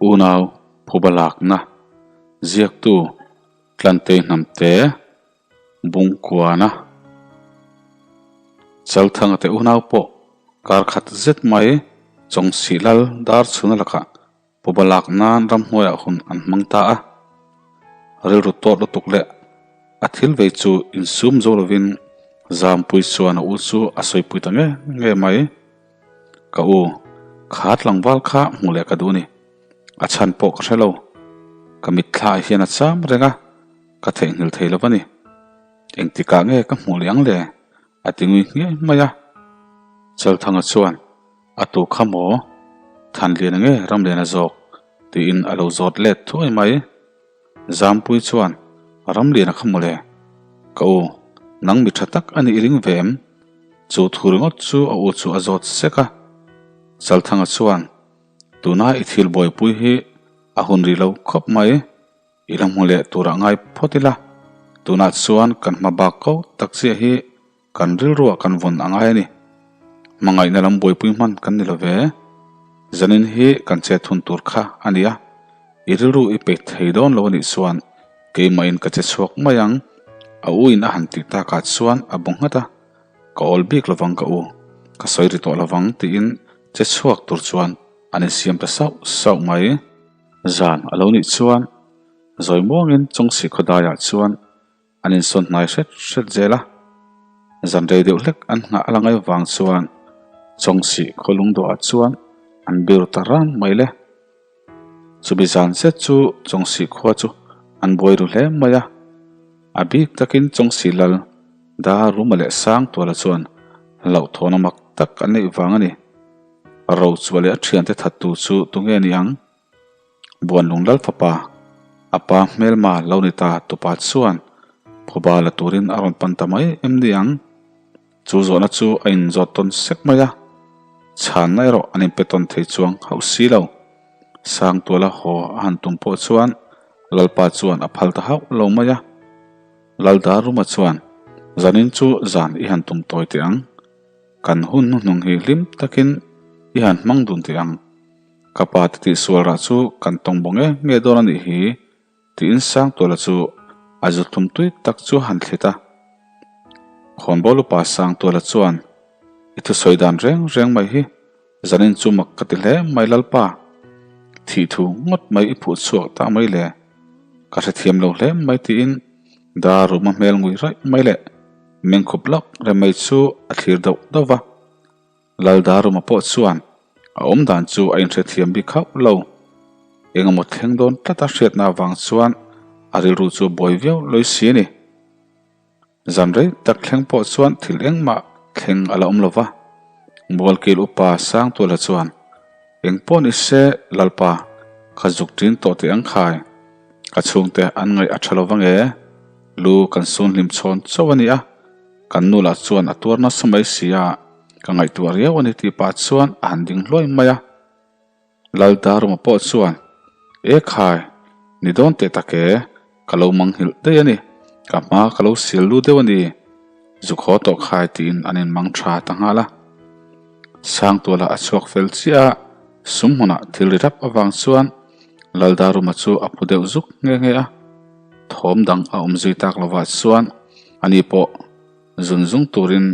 Unau phuba lakna ziaktu Tlantei Hnamte Bungkuana Chalthanga te unau pawh kar khat zet mai Chawngsih lal dar chhuna lakah phuba lak nan ramhnuaiah hun an hmang ta a. Rilru tawt lutuk leh a thil vei chu insum zo lovin Zampui chuan a u chu a sawipui ta nge nge mai. Ka u, kha tlangval kha hmuh leh ka duh ni. A chhan pawh ka hre lo. Ka mitthla ah hian a cham reng a, ka theihnghilh thei lo va ni. Engtikah nge ka hmuh leh ang le? A ti ngui nghiai mai a. Chalthanga chuan, A tu kha maw? Thanliana nge Ramliana zawk? tiin a lo zawt let thuai mai. Zampui chuan, Ramliana kha mawle, ka u, nang mi tha tak a nih ring ve em? Chu thu ringawt chu a u chu a zawt sek a. Chalthanga chuan, Tuna i thil buaipui hi a hun rih lo khawp mai, i la hmu leh turah ngai phawt ila, tunah chuan kan hma bak ko tak chiah hi Kan rilruah kan vawn a ngai a ni. Hmangaihna lam buaipui hman kan ni lo ve. Zanin hi kan chet hun tur kha a ni a, i rilru i pe thei dawn lo a nih chuan keimahin ka che chhuak mai ang, a u in a han tih takah chuan a bu nghat a, ka awl bik lovang ka u, ka sawi ri tawh lovang tiin che chhuak tur chuan an insiam ta sauh sauh mai. Zan a lo nih chuan zawi muangin Chawngsi khawdaiah chuan An insawn hnai hret hret zel a, zan rei deuh hlek an nghah a la ngai vang chuan Chawngsih khawlung dawhah chuan an biru ta ran mai le. Chumi zan zet chu Chawngsih khua chu an buai ru hle mai a, a bik takin Chawngsih lal Dar Ruma leh Sangtuala chuan hlauhthawn a mak tak an neih vang a ni. Rochua leh a thiante thattu chu tunge ni ang? Buanlung lal fapa, a pa hmelma lo ni ta tupa chuan phuba la turin a rawn pan ta mai em ni ang? Chu zawhna chu a inzawt tawn sek mai a, chhanna erawh an inpe tawn thei chuang hauh si lo. Sangtuala haw a han tum pawh chuan Lalpa chuan a phal ta hauh lo mai a. Laldaruma chuan, Zanin chu zan i han tum tawi teh ang. Kan hun hnuhnung hi hlim takin i han hmang dun teh ang. Ka pa te tihsual rah chu kan tawng bawk nge nge dawn a nih hi, tiin Sangtuala chu a zu tlum tui tak chu a han thlit a. Khawnbawl upa Sangtuala chuan, I thusawi dan reng reng mai hi zanin chu mak ka ti hle mai Lalpa. Thih thu ngawt mai i phuh chhuak ta mai le. Ka hrethiam lo hle mai tiin dar ruma hmel ngui raih mai leh mengkhup lak rem mai chu a thlir dauh dauh va. Laldaruma pawh chuan a awm dan chu a inhrethiam bik hauh lo. Engemaw thleng dawn tlata hriatna avang chuan a rilru chu a buai viau lawi si a ni. Zan rei tak thleng pawh chuan thil engmah thleng a la awm lo va. Mualkil upa Sangtuala chuan, Eng pawh ni se Lalpa, ka zuk ṭin tawh teh ang khai. Ka chhungte an ngaih a ṭha lo vang e. Lu kan sun hlim chhawn chauh a ni a. Kan nu lah chuan a tuar nasa mai si a, ka ngaihtuah riau a ni tih pah chuan a han ding hluai mai a. Laldaruma pawh chuan, E khai, ni dawn teh tak e, ka lo manghilh daih a ni, ka hma ka lo sial lu deuh a ni, zuk haw tawh khai tiin an inmang tha ta nghal a. Sangtuala a chhuak fel chiah a, sum hmunah thil ri rap avang chuan Laldaruma chu a phu deuh zuk nghe nghe a. Thawm dang a awm zui tak lovah chuan ani pawh zun zung turin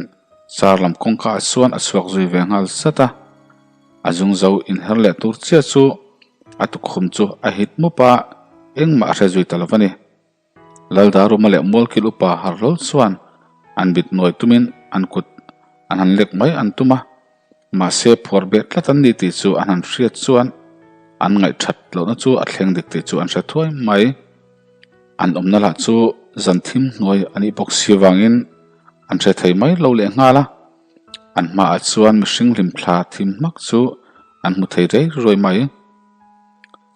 char lam kawngka ah chuan a chhuak zui ve nghal zat a. A zung zo inher leh tur chiah chu a tukhum chu a hit mup a, engmah a hre zui ta lo a ni. Laldaruma leh Mualkil upa Harhlawl chuan an bit nawi tumin an kut an han lek mai an tum a, mahse phuar beh tlat an ni tih chu an han hriat chuan an ngaihthat lohna chu a thleng dik tih chu an hre thuai mai. An awmna lah chu zan thim hnuai a nih bawk si vangin an hre thei mai lo leh nghal a, an hmaah chuan mihring hlimthla thim hmak chu an hmu thei rei ruai mai.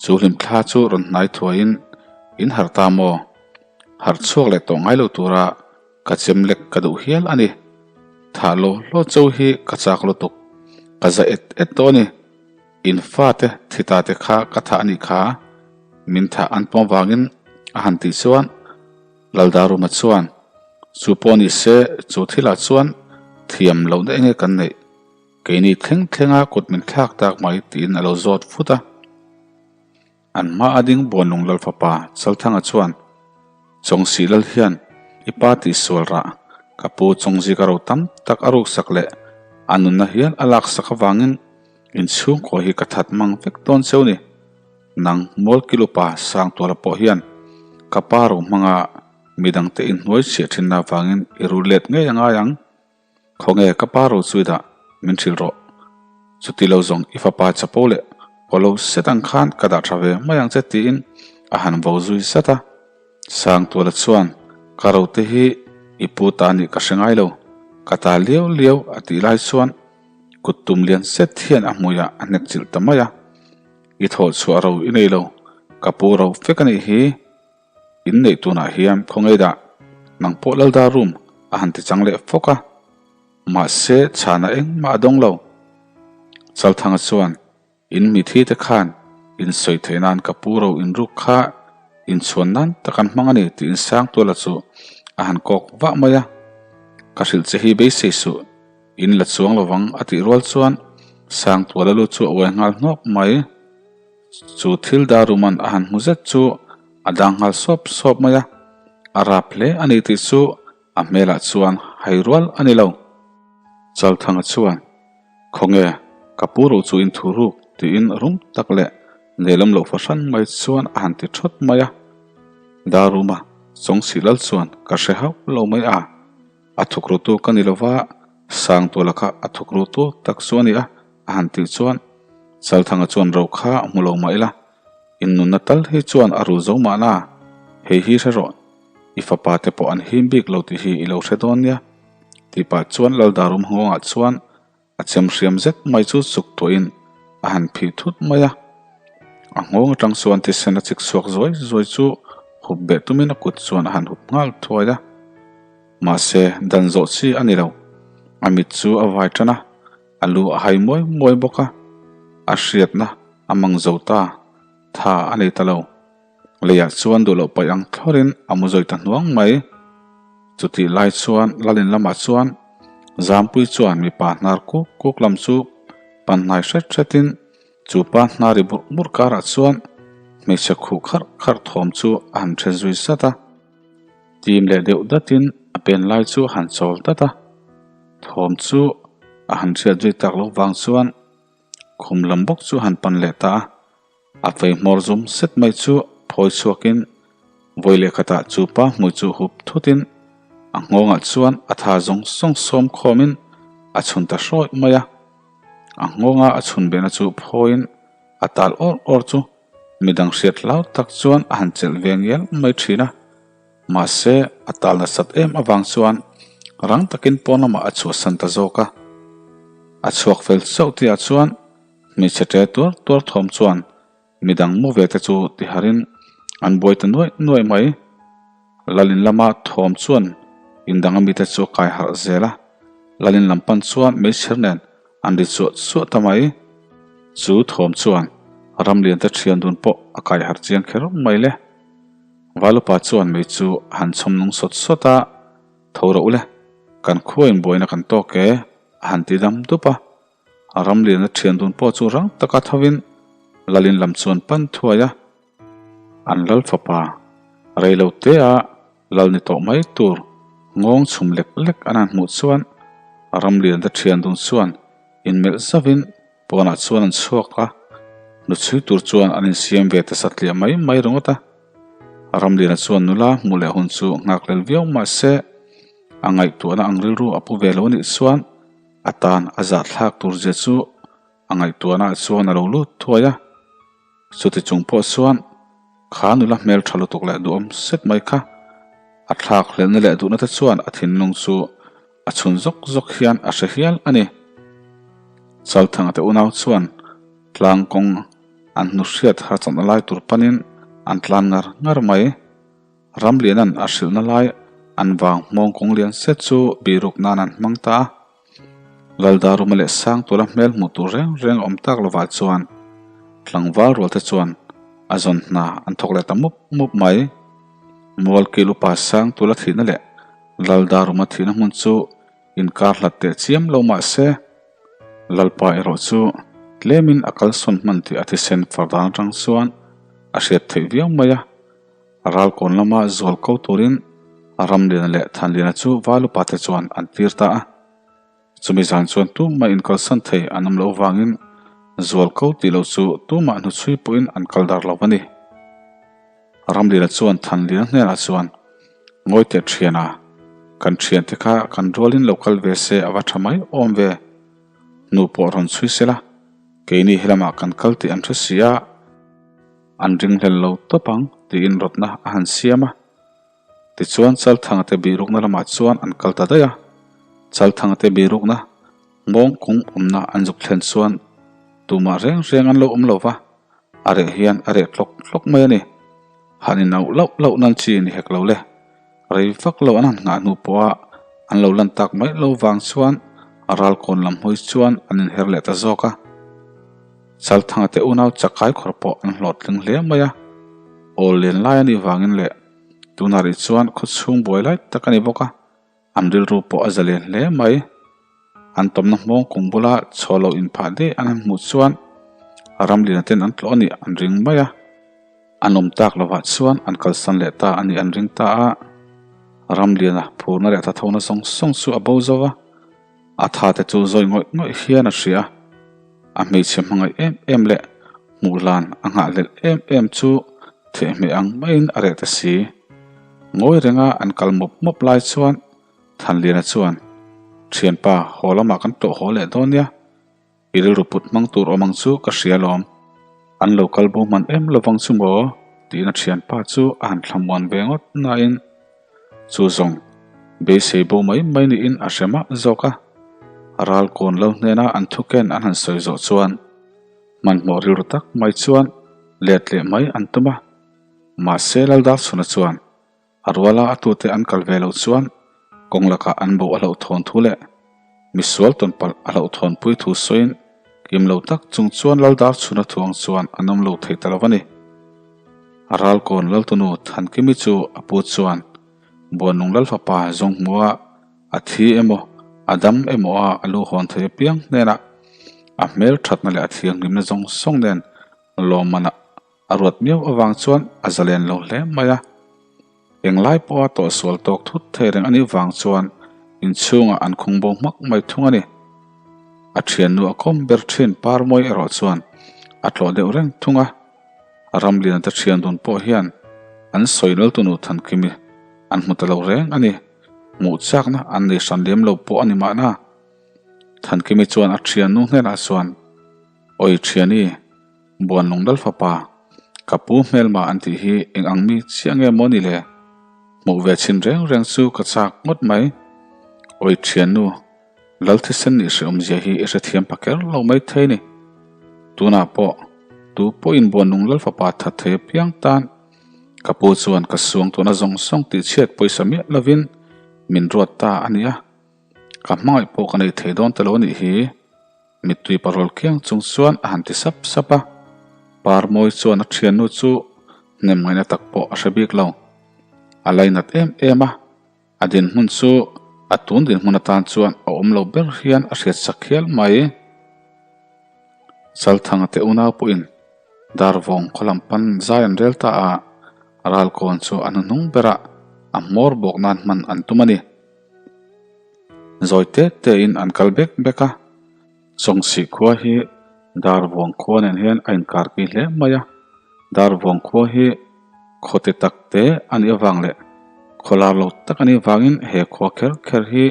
Chu hlimthla chu rawn hnai thuaiin in harh ta maw? Harh chhuak leh tawh ngai lo tura ka chem lek ka duh hial a ni. Thah law law cho hi ka chak lutuk, ka za et et tawh a ni. In fate thi ta te kha ka thah a nih kha, min thah an pawm vangin a han tih chuan Laldaruma chuan, Chu pawh ni se, chu thilah chuan thiam lohna enge kan neih? Keini thleng thlenga kut min thlak tak mai tiin a lo zawt fut a. An hma a ding Buanlung Lal fapa Chalthanga chuan, Chawngsih Lal hian i pa tihsual rah, ka pu Chawngzika ro tam tak a ruksak leh a nunna hial a laksak avangin inchhungkaw hi ka that mang vek dawn cheu ni. Nang Mualkilupa Sangtuala pawh hian ka pa ro hmanga midangte inhnuai chhiah thinna avangin i rul let ngei a ngai ang. Khawnge ka pa ro chu i dah, min hrilh rawh. Chuti lo zawng i fapa chapo leh kaw lo set ang khan ka dah tha ve mai ang che tiin a han vo zui zat a. Sangtuala chuan ka ro te hi i pu ta nih ka hre ngai lo, ka ta liau liau a tih lai chuan kut tum lian set hian a hmuiah a hnek chilh ta mai a. I thawh chhuah ro i nei lo, ka pu ro vek a nih hi. In neih tunah hian khawngaih dah nang pawh Lalda room a han ti chang leh fawk a, mahse chhana engmah a dawng lo. Chalthanga chuan in mithi te khan in sawi theih nan ka pu ro in ruk kha inchhuan nan tak an hmang a ni tiin Sangtuala chu a han kawk vah mai a, Ka hrilh che hi beisei suh, in la chuang lovang a tih rual chuan Sangtuala lu chu a uai nghal hnawk mai. Chu thil Daruman a han hmu zet chu a dang nghal sawp sawp mai a, a rap hle a ni tih chu a hmelah chuan hai rual a ni lo. Chalthanga chuan, Khawnge, ka pu ro chu in thu ruk tiin rum tak leh nelawm loh fahran mai chuan a han ti thawt mai a. Daruma Chawngsih lal chuan ka hre hauh lo mai a, a thukrutu ka ni lova, Sangtuala kha a thukrutu tak chu a ni a. A han tih chuan Chalthanga chuan ro kha hmu lo mah ila, in nunna tal hi chuan a rul zo mahna, hei hi hre rawh, i fapa te pawh an him bik lo tih hi i lo hre dawn nia, tih pah chuan Laldarum nghawngah chuan a chem hriam zet mai chu chuk tuahin a han phih thut mai a. A nghawng atang chuan thisen a chik chhuak zuai zuai chu hup beh tumin a kut chuan a han hup nghal thuai a. Mahse, dan zawh chi a ni lo, a mit chu a vai tan a. A lu a hai muai muai bawk a, a hriatna a mang zo ta, tha a nei ta lo. Leiah chuan duh loh paih ang thlawrin a mu zawi ta hnuang mai. Chutih lai chuan Lalin lamah chuan Zampui chuan mipa hnar kuk kuk lam chu pan hnai hret hretin chu pa hnar ri burh burh karah chuan hmeichhe khuh kharh kharh thawm chu a han then zui zat a. Tim leh deuh datin a pen lai chu a han chawl dat a. Thawm chu a han hriat zui tak loh vang chuan khum lam bawk chu a han pan leh ta a, a fei hmawr zum set mai chu phawi chhuakin vawi leh khatah chu pa hmui chu hup thutin a nghawngah chuan a tha zawng zawng sawm khawmin a chhun ta hrawih mai a, a nghawnga a chhun behna chu phawiin a tal awr awr chu midang hriat hlau tak chuan a han chelh ve ngial mai thin a. Mahse, a tal nasat em avang chuan rang takin pawn lamah a chhuahsan ta zawk a. A chhuak fel chauh tihah chuan hmeichhe ṭe tuar tuar thawm chuan midang mu ve te chu tiharin an buai ta nuaih nuaih mai. Lalin lama thawm chuan indang a mite chu a kai harh zel a, Lalin lam pan chuan meichher nen an ri chuah chuah ta mai. Chu thawm chuan Ramliante ṭhian dun pawh a kai harh chiang kher mai le. Valupa chuan mei chu a han chhawm nung sawt sawt a, Tho rawh ule, kan khua in buaina kan tawk e, a han ti dam dup a. A ram liana thian dun pawh chu rang taka thovin Lalin lam chuan pan thuai a. An lal fapa rei lo te a lal ni tawh mai tur ngawng chhum lek lek an han hmuh chuan ram liana thian dun chuan inmelh zauhin Pawnah chuan an chhuak a, hnuchhui tur chuan an insiam ve ta satliah mai mai ringawt a. Ramliana chuan nula hmuh leh hun chu nghak lel viau mah se, a ngaihtuahna ang rilru a pu ve lo anih chuan a tan a zahthlak tur zia chu a ngaihtuahna ah chuan a lo lut thuai a. Chuti chung pawh chuan kha nula hmel tha lutuk leh duhawm set mai kha a thlak hlelhna leh duhna te chuan a thinlung chu A chhun zawk zawk hian a hre hial a ni. Chalthanga te unau chuan tlang kawng an hnu hriat harchawhna lai tur panin an tlan ngar ngar mai. Ramliana'n a hrilhna lai an vang hmawng kawng lian set chu biruk nan an hmang ta a. Laldaruma leh Sangtuala hmel hmuh tur reng reng a awm tak lovah chuan tlangval rual te chuan a zawn hna an thawk leh ta mup mup mai. Mualkil upa Sangtuala thihna leh Laldaruma thihna hmun chu inkar hlat teh chiam lo mah se, Lalpa erawh chu tlemin a kalsawn hman tih a thisen far dan atang chuan. a hriat theih viau mai a. Ralkawn lama zual ko turin Ramliana leh Thanliana chu Valupa te chuan an tir ta a. Chumi zan chuan tumah inkalsan thei an awm loh vangin zual ko tih loh chu tumah hnuchhui pawhin an kal dar lo a ni. Ramliana chuan Thanliana hnenah chuan, Ngawi teh thiana, kan thiante kha kan rualin lo kal ve se a va tha mai awm ve. Hnu pawh rawn chhui se la, keini helamah kan kal tih an hre si a, an ringhlel lo tawp ang tiin rawtna a han siam a. Tichuan Chalthanga te bihrukna lamah chuan an kal ta daih a, Chalthanga te bihrukna nghawng kung awmna an zuk thlen chuan tumah reng reng an lo awm lo va, a reh hian a reh tlawk tlawk mai a ni. Han inauh lauh lauh nan chi ni hek lo le. Rei vak lo an han nghah hnu pawha an lo lan tak mai lo vang chuan ralkawn lam hawi chuan an inher leh ta zawk a. Chalthanga te unau chakai khawr pawh an hlawhtling hle mai a, awl len lai a nih vangin leh tunah rih chuan khawchhung buai lai tak a ni bawk a, an rilru pawh a zalen hle mai. An tawmna hmawng kung bula chhaw lo inphah daih an han hmuh chuan Ramliana ten an tlawh a nih an ring mai a, an awm tak lovah chuan an kalsan leh ta a nih an ring ta a, Ramliana phurna leh thathona zawng zawng chu a bo zo va. A tha te chu zawi ngawih ngawih hian a hria. A hmeichhe hmangaih em em leh hmuh hlan a nghahhlelh em em chu thehhmeh ang maiin a reh ta si. Ngawi renga an kal mawp mawp lai chuan Thanliana chuan, Thianpa, haw lamah kan tlawh haw leh dawn nia. I rilru put hmang tur awm ang chu ka hria alawm. An lo kal bo hman em lovang chu maw? tiin a thianpa chu a han thlamuan ve ngawt nain chu zawng beisei bo mai mai niin a hre mah zawk a. Ralkawn lo hnena an thuken an han sawi zawh chuan hmanhmawh rilru tak mai chuan let leh mai an tum a. Mahse Laldarchhuna chuan A ruala a tute an kal ve loh chuan kawng lakah an bo a hlauhthawn thu leh misual tawn palh a hlauhthawnpui thu sawiin kim lo tak chung chuan Laldar chhuna thuang chuan an awm lo thei ta lo a ni. A ralkawn Laltunu Thankimi chu a pu chuan Buannung Lalfapa zawng hmua a thi emaw a dam emaw a a lu hawn thei apiang hnenah a hmel thatna leh a thianghlimna zawng zawng nen lawmmanah A ruat miau avang chuan a zalen lo hle mai a. Englai pawha tawhsual tawk thut thei reng a nih vang chuan inchhungah an khung bo hmak mai thung a ni. A thiannu a kawm ber thin Parmawi erawh chuan a tlawh deuh reng thung a. Ramliana te thian dun pawh hian an sawi Laltunu Thankimi an hmu ta lo reng a ni. Hmuh chakna an nei hran lem lo pawh a ni mahna. Thankimi chuan a thiannu hnenah chuan, Awi thiani! Buanlung Lal fapa, ka pu hmelma an tih hi eng ang mi chiah nge maw ni le? Hmuh ve chhin reng reng chu ka chak ngawt mai. Awi thiannu, Lal thisen nih hreawmzia hi i hrethiam pa ker lo mai thei ni. Tunah pawh tu pawhin Buanlung Lal fapa that thei apiang tan ka pu chuan ka suang tuna zawng zawng tih chhiat pawisa miah lovin min ruat ta a nia. Ka hmangaih pawh ka nei thei dawn ta lo a nih hi. Mittui parawl kiang chung chuan a han ti sap sap a, Parmawi chuan a thiannu chu hnem ngaihna tak pawh a hre bik lo. A lainat em em a, a dinhmun chu a tun dinhmun atan chuan a awm lo ber hian a hriat sak hial mai. Chalthanga te unau pawhin Darvawng khaw lam pan zai an rel ta a, Ralkawn chu a hnuhnung berah a hmawr bawk nan hman an tum a ni. Zawi te te in an kal bek bek a, Chawngsih khua hi Darvuang khua nen hian a inkar ki hle mai a, Darvuang khua hi khaw ti tak te a nih avang leh khaw lar lo tak a nih vangin he khua kher kher hi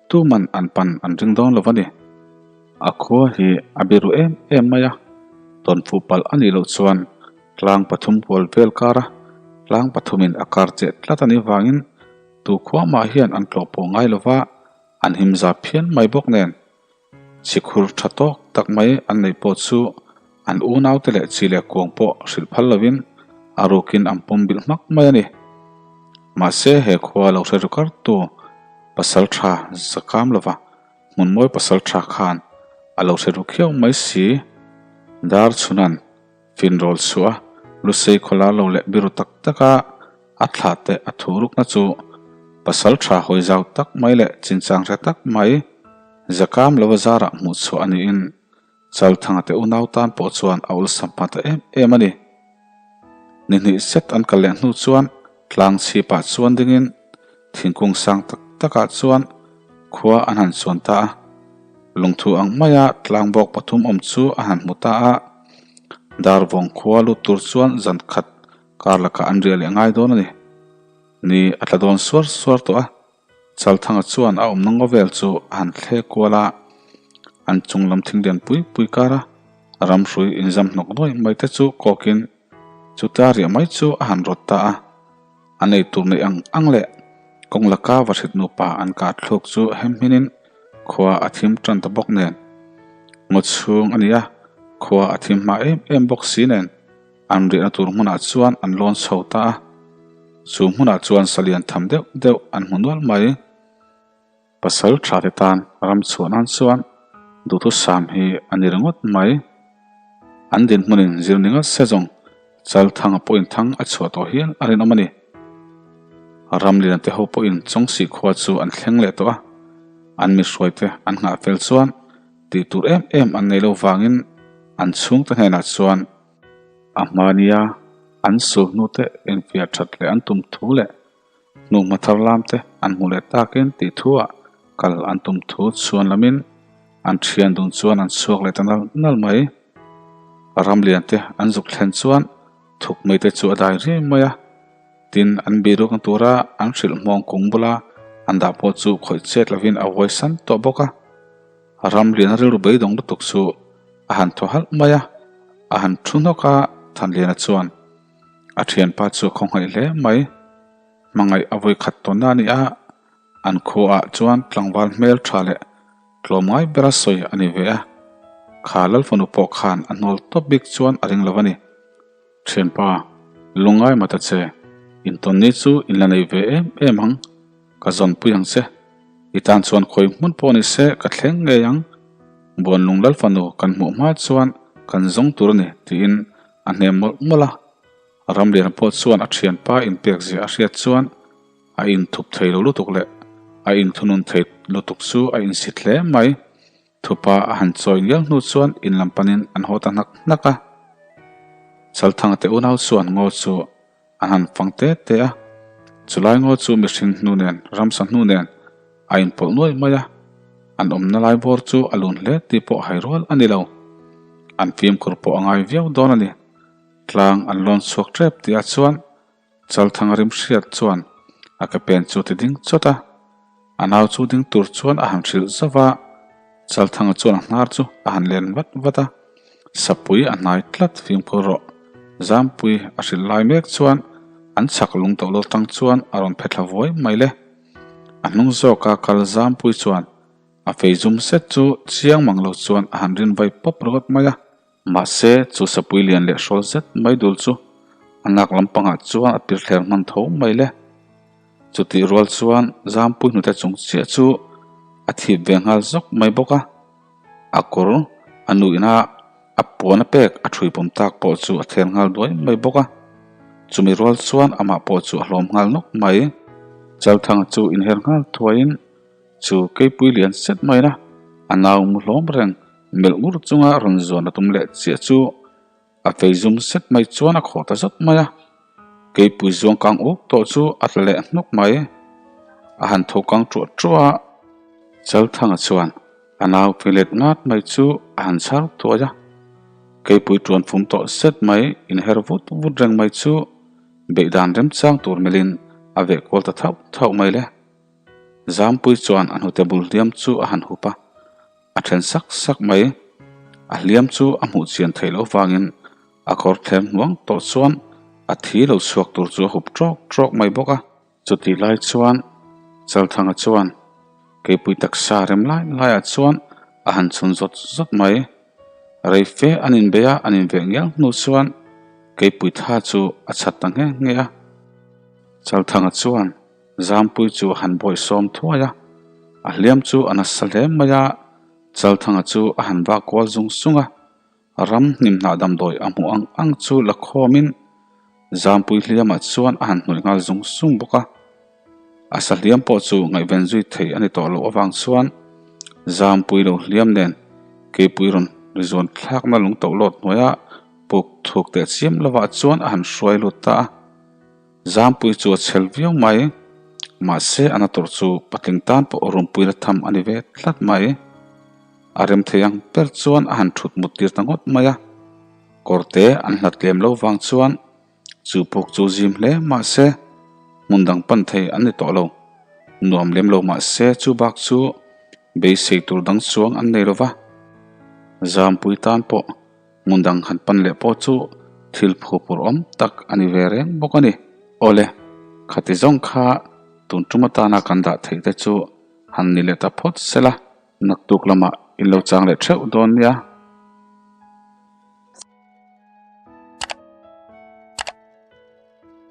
tuman an pan an ring dawn lo a ni. A khua hi a biru em em mai a, tawnfuh palh a nih loh chuan tlang pathum hual vel kar a, tlang pathumin a kar cheh tlat a nih vangin Tu khua mah hian an tlawh pawh ngai lova, an him za phian mai bawk nen. Chhikhur tha tawk tak mai an neih pawh chu an unaute leh chi leh kuang pawh hrilh phal lovin a rukin an pawm bilh hmak mai a ni. Mahse he khua lo hre ru kartu pasal tha za kam lova hmun mawi pasal tha khan a lo hre ru khiau mai si. Dar chhunan finrawl chhuah a lusei khawlar lo leh biru tak taka A thlah teh a thu rukna chu pasal tha hawi zau tak mai leh chinchang hre tak mai Zakam lova zarah hmuh chhuah a niin Chalthanga te unau tan pawh chuan a awlsam hma ta em em a ni. Ni hnih zet an kal leh hnu chuan tlang chhipah chuan dingin thingkung sang tak takah chuan khua an han chuan ta a. Lungthu ang maia tlangbawk pathum awm chu a han hmu ta a. Darvawng khua lut tur chuan zan khat kar lakah an riah leh ngai dawn a ni. Ni a tla dawn suar suar tawh a. Chalthanga chuan a awmna ngaw vel chu a han thlek kual a, an chung lam thing lian pui pui kar a, ramhrui inzam hnawk nuai mai te chu kawkin chuta riah mai chu a han rawt ta a. A nei tur neih ang ang leh kawng laka vahrit nupa an kah thluk chu hem hminin khua a thim tan ta bawk nen. Ngaw chhung a ni a, khua a thim hma em em bawk si nen. An riahna tur hmunah chuan an lawn chho ta a, chu hmunah chuan salian tham deuh deuh an hmu nual mai. Pasal tha te tan ram chhuah nan chuan duhthusam hi a ni ringawt mai. An dinhmunin zir ni ngat se zawng Chalthanga pawhin thang a chhuah tawh hial a rinawm a ni. Ramliana te ho pawhin Chawngsih khua chu an thleng leh tawh a, an mihruaite an nghah fel chuan tih tur em em an nei lo vangin an chhungte hnenah chuan A hmania an sul hnute infiah that leh an tum thu leh hnuhma thar lam te an hmu leh takin tih thuah kal an tum thu chhuan lamin an thian dun chuan an chhuak leh ta nal nal mai. Ramlian te an zuk thlen chuan thuk mai te chu a dai riai mai a, tin an biruk na tura an hrilh hmawng kung bula an dah pawh chu khawih chet lovin a huaisan tawh bawk a. Ramliana rilru beidawng lutuk chu a han thaw halh mai a, a han thu hnawk a, Thanliana chuan a thianpa chu a khawngaih hle mai. Hmangaih a vawi khat tawnna a ni a, an khuaah chuan tlangval hmel tha leh tlawmngai bera sawi a ni ve a, kha Lalfanu pawh khan a hnawl tawp bik chuan a ring lo a ni. Thianpa, lungngai mah ta che, intawnni chu in la nei ve em em ang, ka zawnpui ang che. I tan chuan khawi hmun pawh ni se ka thleng ngei ang, Buanlung Lalfanu kan hmuh hma chuan kan zawng tur a ni tiin a hnem mawlh mawlh a. Ramliana pawh chuan a thianpa inpek zia a hriat chuan a inthup thei lo lutuk leh a inthunun thei lutuk chu a insit hle mai. Thupa a han chawi ngial hnu chuan in lam panin an haw ta hnak hnak a. Chalthanga te unau chuan ngaw chu an han fang te te a. Chulai ngaw chu mihring hnu nen, ramsa hnu nen a inpawlh nuai mai a. An awmna lai bawr chu a lun hle tih pawh hai rual a ni lo. An fimkhur pawh a ngai viau dawn a ni. Tlang an lawn chhuak tep tihah chuan Chalthang rim hriat chuan a ke pen chu ti ding chawt a, a nau chu ding tur chuan a han hrilh zauh a, Chalthanga chuan a hnar chu a han len vat vat a, Sapui a hnai tlat fimkhur rawh. Zampui a hrilh lai mek chuan an chhak lung tawh lo tang chuan a rawn phe thla vuai mai le. A hnung zawka kal Zampui chuan a fei zum set chu chiang mang lo chuan a han rin vai pawp ringawt mai a. Mahse, chu sapui lian leh hrawl zet mai dul chu a nak lampangah chuan a pir thler hman tho mai le. Chutih rual chuan Zampui hnute chung chiah chu a thip ve nghal zawk mai bawk a. A kawr a nuihna a puan a pek a thui pawm tak pawh chu a thler nghal duai mai bawk a. Chumi rual chuan amah pawh chu a hlawm nghal nawk mai. Chalthanga chu inher nghal thuaiin Chu keipui lian set mai na, a nau mu hlawm reng melh ngur chunga rawn zuan a tum leh chiah chu a fei zum set mai chuan a khawh ta zawt mai a. Keipui zuang kang uk tawh chu a tla leh hnawk mai. A han tho kang ṭuah ṭuah a. Chalthanga chuan a nau fei let ngat mai chu a han chhar thuai a. Keipui ṭuan fum tawh set mai inher vut vut reng mai chu beihdan remchang tur melhin a veh kual ta thauh thauh mai le. Zampui chuan a hnute bul hliam chu a han hup a, a then sak sak mai. A hliam chu a hmuh chian theih loh vangin a kawr thlem hnuang tawh chuan a thi lo chhuak tur chu a hup tawk tawk mai bawk a. Chutih lai chuan Chalthanga chuan keipui taksa rem lai laiah chuan a han chhun zawt zawt mai. Rei fe an inbei a, an inveh ngial hnu chuan keipui tha chu a chhat ta nghe nghe a. Chalthanga chuan Zampui chu a han bawih sawm thuai a, a hliam chu a nasa hle mai a, Chalthanga chu a han vah kual zung zung a, ram hnim hnah damdawi a hmuh ang ang chu la khawmin Zampui hliamah chuan a han hnawih nghal zung zung bawk a. A sa hliam pawh chu ngaihven zui thei a ni tawh loh avang chuan Zampui lo hliam nen keipui rawn ri zuan thlakna lung toh lawt hnuaia. Puk thuk teh chiam lovah chuan a han hruai lut ta a. Zampui chu a chhel viau mai. Mahse a na tawrh chu patling tan pawh rumpui la tham a ni ve tlat mai. A rem thei ang ber chuan a han thut mut tir ta ngawt mai a. Kawrte an hlat lem lo vang chuan Chu puk chu zim hle mahse hmun dang pan thei an ni tawh lo. Nuam lem lo mahse chu bak chu beisei tur dang chuang an nei lo va. Zampui tan pawh hmun dang han pan leh pawh chu thil phupur awm tak a ni ve reng bawk a ni. Awle, khati zawng kha tun tum atana kan dah theih te chu han ni leh ta phawt se la. Naktuk lamah in lo chang leh theuh dawn nia.